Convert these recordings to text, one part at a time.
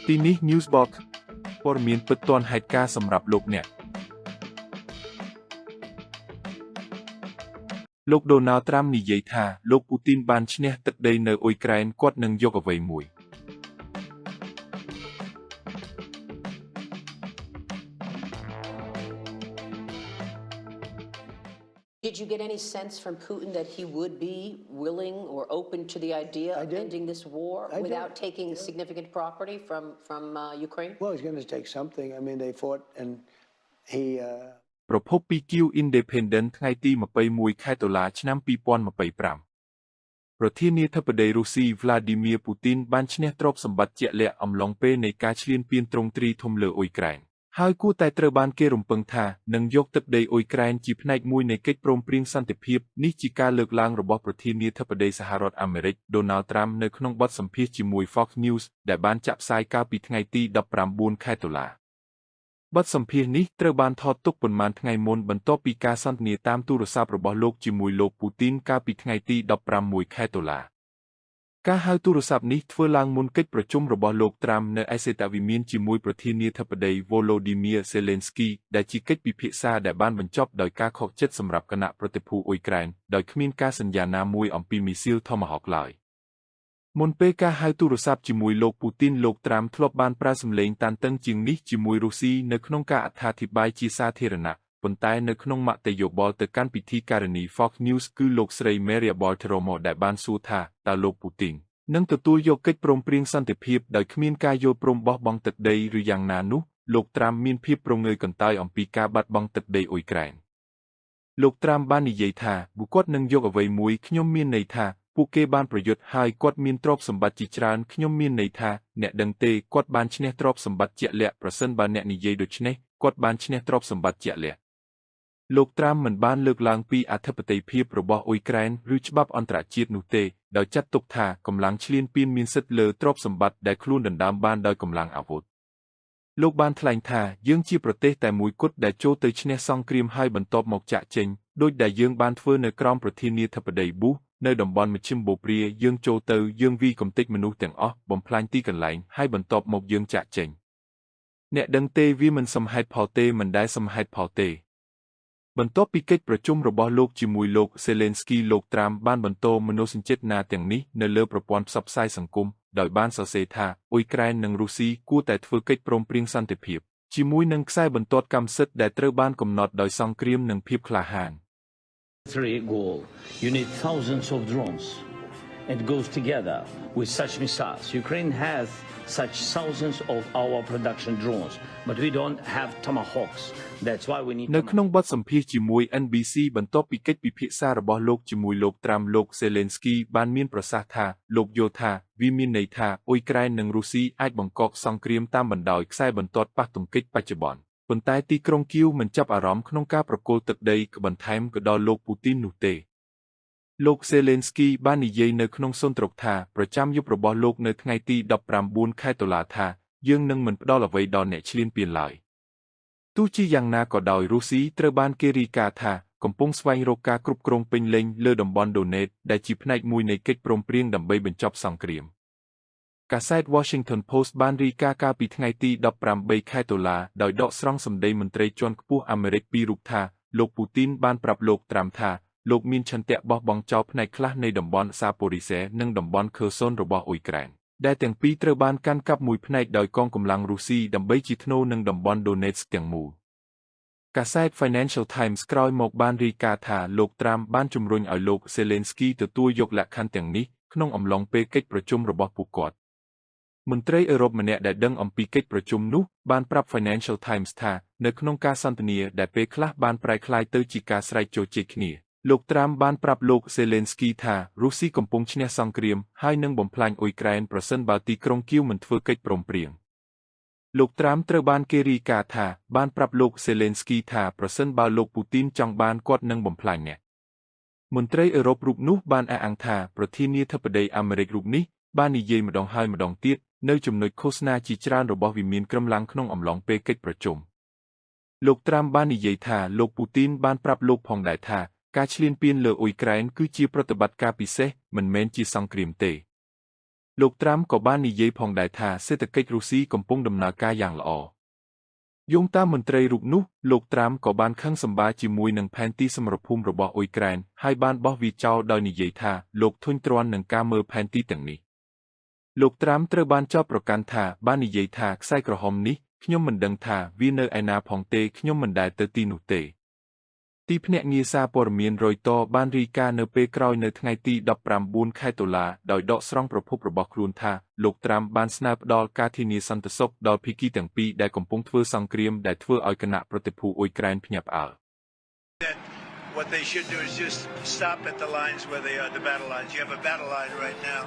ទីនេះ Newsbox ព័ត៌មានពិតទាន់ហេតុការណ៍សម្រាប់លោកអ្នកលោកដូណាល់ត្រាំនិយាយថាលោកពូទីនបានឈ្នះទឹកដីនៅអ៊ុយក្រែនគាត់នឹងយកអ្វីមួយ Did you get any sense from Putin that he would be willing or open to the idea I of did. ending this war I did. without taking significant property from Ukraine? Well, he's going to take something. I mean, they fought, and he. ប្រភពពី Q Independent ថ្ងៃទី21ខែតុលាឆ្នាំ2025ប្រធានាធិបតីរុស្ស៊ី Vladimir Putin បានឈ្នះទ្រព្យសម្បត្តិជាក់លាក់អំឡុងពេលនៃការឈ្លានពានទ្រង់ទ្រីធំលើអ៊ុយក្រែនហើយគួរតែត្រូវបានគេរំពឹងថានឹងយកទឹកដីអ៊ុយក្រែនជាផ្នែកមួយនៃកិច្ចព្រមព្រៀងសន្តិភាពនេះជាការលើកឡើងរបស់ប្រធានាធិបតីសហរដ្ឋអាមេរិក Donald Trump នៅក្នុងបទសម្ភាសន៍ជាមួយ Fox News ដែលបានចាក់ផ្សាយកាលពីថ្ងៃទី19ខែតុលា បទសម្ភាសន៍នេះត្រូវបានថតទុកប៉ុន្មានថ្ងៃមុនបន្ទាប់ពីការសន្ទនាតាមទូរស័ព្ទរបស់លោកជាមួយលោកពូទីនកាលពីថ្ងៃទី16ខែតុលាការហៅទូរស័ព្ទនេះធ្វើឡើងមុនកិច្ចប្រជុំរបស់លោកត្រាំនៅឯសេតវិមានជាមួយប្រធានាធិបតី Volodymyr Zelensky ដែលជាកិច្ចពិភាក្សាដែលបានបញ្ចប់ដោយការខកចិត្តសម្រាប់គណៈប្រតិភូអ៊ុយក្រែនដោយគ្មានការសន្យាណាមួយអំពីមីស៊ីល Tomahawk ឡើយ មុនពេលការហៅទូរស័ព្ទជាមួយលោកពូទីនលោកត្រាំធ្លាប់បានប្រើសម្លេងតានតឹងជាងនេះជាមួយរុស្ស៊ីនៅក្នុងការអត្ថាធិប្បាយជាសាធារណៈប៉ុន្តែនៅក្នុងមតិយោបល់ទៅកាន់ពិធីការនី Fox News គឺលោកស្រី Maria Bartiromo ដែលបានសួរថាតើលោកពូទីននឹងទទួលយកកិច្ចព្រមព្រៀងសន្តិភាពដោយគ្មានការយល់ព្រមបោះបង់ទឹកដីឬយ៉ាងណានោះលោកត្រាំមានភាពព្រងើយកន្តើយអំពីការបាត់បង់ទឹកដីអ៊ុយក្រែនលោកត្រាំបាននិយាយថាពួកគាត់នឹងយកអ្វីមួយខ្ញុំមានន័យថាពួកគេបានប្រយុទ្ធហើយគាត់មានទ្រព្យសម្បត្តិជាច្រើនខ្ញុំមានន័យថាអ្នកដឹងទេគាត់បានឈ្នះទ្រព្យសម្បត្តិជាក់លាក់ប្រសិនបើអ្នកនិយាយដូច្នេះគាត់បានឈ្នះទ្រព្យសម្បត្តិជាក់លាក់លោកត្រាំមិនបានលើកឡើងពីអធិបតេយ្យភាពរបស់អ៊ុយក្រែនឬច្បាប់អន្តរជាតិនោះទេដោយចាត់ទុកថាកម្លាំងឈ្លានពានមានសិទ្ធិលើទ្រព្យសម្បត្តិដែលខ្លួនដណ្ដើមបានដោយកម្លាំងអាវុធលោកបានថ្លែងថាយើងជាប្រទេសតែមួយគត់ដែលចូលទៅឈ្នះសង្គ្រាមហើយបន្ទាប់មកចាក់ចេញដោយដែលយើងបានធ្វើនៅក្រោមប្រធានាធិបតីប៊ូសនៅតំបន់មជ្ឈិមបូព៌ាយើងចូលទៅយើងវាយកំទេចមនុស្សទាំងអស់បំផ្លាញទីកន្លែងហើយបន្ទាប់មកយើងចាក់ចេញអ្នកដឹងទេវាមិនសមហេតុផលទេមិនដែលសមហេតុផលទេបន្ទាប់ពីកិច្ចប្រជុំរបស់លោកជាមួយលោកសេលេនស្គីលោកត្រាំបានបន្តមនោសញ្ចេតនាទាំងនេះនៅលើប្រព័ន្ធផ្សព្វផ្សាយសង្គមដោយបានសរសេរថាអ៊ុយក្រែននិងរុស្ស៊ីគួរតែធ្វើកិច្ចព្រមព្រៀងសន្តិភាពជាមួយនឹងខ្សែបន្ទាត់កម្មសិទ្ធិដែលត្រូវបានកំណត់ដោយសង្គ្រាមនិងភាពក្លាហាន Military goal. You need thousands of drones. It goes together with such missiles. Ukraine has such thousands of our production drones, but we don't have tomahawks. That's why we need. នៅក្នុងបទសម្ភាសន៍ជាមួយ NBC បន្ទាប់ពីកិច្ចពិភាក្សារបស់លោកជាមួយលោកត្រាំលោកសេលេនស្គីបានមានប្រសាសន៍ថាលោកយល់ថាវាមានន័យថាអ៊ុយក្រែននិងរុស្ស៊ីអាចបង្កសង្គ្រាមតាមបណ្ដោយខ្សែបន្ទាត់ប៉ះទង្គិចបច្ចុប្បន្នប៉ុន្តែទីក្រុងគៀវមិនចាប់អារម្មណ៍ក្នុងការប្រគល់ទឹកដីក្បន្ថែមក៏ដល់លោកពូទីននោះទេលោកសេលេនស្គីបាននិយាយនៅក្នុងសុន្ទរកថាប្រចាំយប់របស់លោកនៅថ្ងៃទី19ខែតុលាថាយើងនឹងមិនផ្ដល់អ្វីដល់អ្នកឈ្លានពានឡើយ ទោះជាយ៉ាងណាក៏ដោយរុស្ស៊ីត្រូវបានគេរាយការណ៍ថាកំពុងស្វែងរកការគ្រប់គ្រងពេញលេញលើតំបន់ដូណេតដែលជាផ្នែកមួយនៃកិច្ចព្រមព្រៀងដើម្បីបញ្ចប់សង្គ្រាមកាសែត Washington Post បានរាយការណ៍កាលពីថ្ងៃទី18ខែតុលាដោយដកស្រង់សម្ដីមន្ត្រីជាន់ខ្ពស់អាមេរិកពីររូបថាលោកពូទីនបានប្រាប់លោកត្រាំថាលោកមានឆន្ទៈបោះបង់ចោលផ្នែកខ្លះនៃតំបន់សាប៉ូរីសេនិងតំបន់ខឺសូនរបស់អ៊ុយក្រែនដែលទាំងពីរត្រូវបានកាន់កាប់មួយផ្នែកដោយកងកម្លាំងរុស្ស៊ីដើម្បីជាថ្នូរនឹងតំបន់ដូណេតស្កទាំងមូលកាសែត Financial Times ក្រោយមកបានរាយការណ៍ថាលោកត្រាំបានជំរុញឲ្យលោកសេលេនស្គីទទួលយកលក្ខខណ្ឌទាំងនេះក្នុងអំឡុងពេលកិច្ចប្រជុំរបស់ពួកគាត់មន្ត្រីអឺរ៉ុបម្នាក់ដែលដឹងអំពីកិច្ចប្រជុំនោះបានប្រាប់ Financial Times ថានៅក្នុងការសន្ទនាដែលពេលខ្លះបានប្រែក្លាយទៅជាការស្រែកជជែកគ្នាលោកត្រាំបានប្រាប់លោកសេលេនស្គីថារុស្ស៊ីកំពុងឈ្នះសង្គ្រាមហើយនឹងបំផ្លាញអ៊ុយក្រែនប្រសិនបើទីក្រុងគៀវមិនធ្វើកិច្ចព្រមព្រៀងលោកត្រាំត្រូវបានគេរាយការណ៍ថាបានប្រាប់លោកសេលេនស្គីថាប្រសិនបើលោកពូទីនចង់បានគាត់នឹងបំផ្លាញអ្នកមន្ត្រីអឺរ៉ុបរូបនោះបានអះអាងថាប្រធានាធិបតីអាមេរិករូបនេះបាននិយាយម្ដងហើយម្ដងទៀតនៅចំណុចឃោសនាជាច្រើនរបស់វិមានក្រឹមឡាំងក្នុងអំឡុងពេលកិច្ចប្រជុំលោកត្រាំបាននិយាយថាលោកពូទីនបានប្រាប់លោកផងដែរថាការឈ្លានពានលើអ៊ុយក្រែនគឺជាប្រតិបត្តិការពិសេសមិនមែនជាសង្គ្រាមទេ លោកត្រាំក៏បាននិយាយផងដែរថាសេដ្ឋកិច្ចរុស្ស៊ីកំពុងដំណើរការយ៉ាងល្អយោងតាមមន្ត្រីរូបនោះលោកត្រាំក៏បានខឹងសម្បាជាមួយនឹងផែនទីសមរភូមិរបស់អ៊ុយក្រែនហើយបានបោះវាចោលដោយនិយាយថាលោកធុញទ្រាន់នឹងការមើលផែនទីទាំងនេះលោកត្រាំត្រូវបានចោទប្រកាន់ថាបាននិយាយថាខ្សែក្រហមនេះខ្ញុំមិនដឹងថាវានៅឯណាផងទេខ្ញុំមិនដែលទៅទីនោះទេទីភ្នាក់ងារសារព័ត៌មានរយទ័របានរាយការណ៍នៅពេលក្រោយនៅថ្ងៃទី19ខែតុលាដោយដកស្រង់ប្រភពរបស់ខ្លួនថាលោកត្រាំបានស្នើផ្ដល់ការធានាសន្តិសុខដល់ភាគីទាំងពីរដែលកំពុងធ្វើសង្គ្រាមដែលធ្វើឲ្យគណៈប្រតិភូអ៊ុយក្រែនភ្ញាក់ផ្អើល What they should do is just stop at the lines where they are, the battle lines. You have a battle line right now.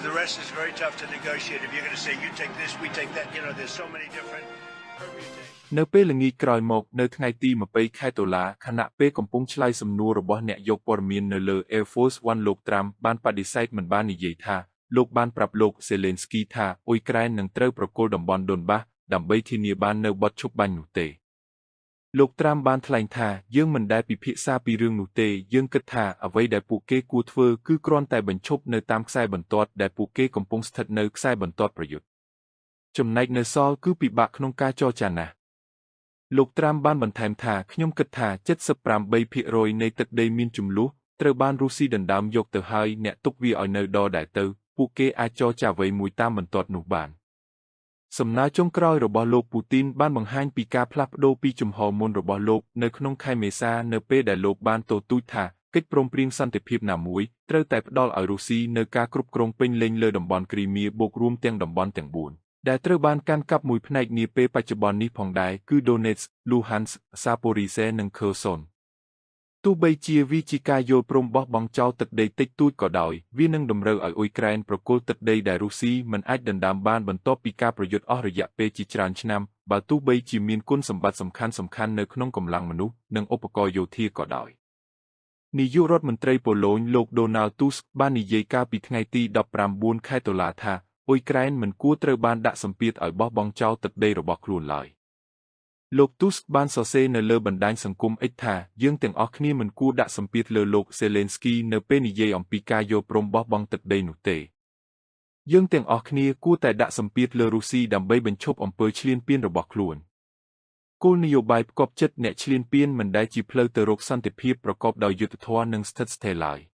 The rest is very tough to negotiate. If you're going to say you take this, we take that, there's so many different permutations. នៅពេលល្ងាចក្រោយមកនៅថ្ងៃទី20ខែតុលាខណៈពេលកំពុងឆ្លើយសំណួររបស់អ្នកយកព័ត៌មាននៅលើ Air Force One លោកត្រាំបានបដិសេធមិនបាននិយាយថាលោកបានប្រាប់លោកសេលេនស្គីថាអ៊ុយក្រែននឹងត្រូវប្រគល់តំបន់ដូនបាសដើម្បីធានាបាននូវបទឈប់បាញ់នោះទេលោកត្រាំបានថ្លែងថាយើងមិនដែលពិភាក្សាពីរឿងនោះទេយើងគិតថាអ្វីដែលពួកគេគួរធ្វើគឺគ្រាន់តែបញ្ឈប់នៅតាមខ្សែបន្ទាត់ដែលពួកគេកំពុងស្ថិតនៅខ្សែបន្ទាត់ប្រយុទ្ធចំណែកនៅសល់គឺពិបាកក្នុងការចរចាណាស់លោកត្រាំបានបន្ថែមថាខ្ញុំគិតថា78%នៃទឹកដីមានជម្លោះត្រូវបានរុស្ស៊ីដណ្ដើមយកទៅហើយអ្នកទុកវាឲ្យនៅដដែលទៅពួកគេអាចចរចាអ្វីមួយតាមបន្ទាត់នោះបានសំណើចុងក្រោយរបស់លោកពូទីនបានបង្ហាញពីការផ្លាស់ប្ដូរពីជំហរមុនរបស់លោកនៅក្នុងខែមេសានៅពេលដែលលោកបានទទូចថាកិច្ចព្រមព្រៀងសន្តិភាពណាមួយត្រូវតែផ្ដល់ឲ្យរុស្ស៊ីនូវការគ្រប់គ្រងពេញលេញលើតំបន់គ្រីមៀបូករួមទាំងតំបន់ទាំង4ដែលត្រូវបានកាន់កាប់មួយផ្នែកនាពេលបច្ចុប្បន្ននេះផងដែរគឺ Donetsk, Luhansk, Zaporizhzhia និង Kherson ទោះបីជាវាជាការយល់ព្រមបោះបង់ចោលទឹកដីតិចតួចក៏ដោយវានឹងតម្រូវឲ្យអ៊ុយក្រែនប្រគល់ទឹកដីដែលរុស្ស៊ីមិនអាចដណ្ដើមបានបន្ទាប់ពីការប្រយុទ្ធអស់រយៈពេលជាច្រើនឆ្នាំបើទោះបីជាមានគុណសម្បត្តិសំខាន់ៗនៅក្នុងកម្លាំងមនុស្សនិងឧបករណ៍យោធាក៏ដោយនាយករដ្ឋមន្ត្រីប៉ូឡូញលោកដូណាល់ទូស្កបាននិយាយកាលពីថ្ងៃទី19ខែតុលាថាអ៊ុយក្រែនមិនគួរត្រូវបានដាក់សម្ពាធឲ្យបោះបង់ចោលទឹកដីរបស់ខ្លួនឡើយលោកទូស្កបានសរសេរនៅលើបណ្ដាញសង្គម X ថាយើងទាំងអស់គ្នាមិនគួរដាក់សម្ពាធលើលោកសេលេនស្គីនៅពេលនិយាយអំពីការយល់ព្រមបោះបង់ទឹកដីនោះទេយើងទាំងអស់គ្នាគួរតែដាក់សម្ពាធលើរុស្ស៊ីដើម្បីបញ្ឈប់អំពើឈ្លានពានរបស់ខ្លួនគោលនយោបាយផ្គប់ចិត្តអ្នកឈ្លានពានមិនដែលជាផ្លូវទៅរកសន្តិភាពប្រកបដោយយុត្តិធម៌និងស្ថិតស្ថេរឡើយ។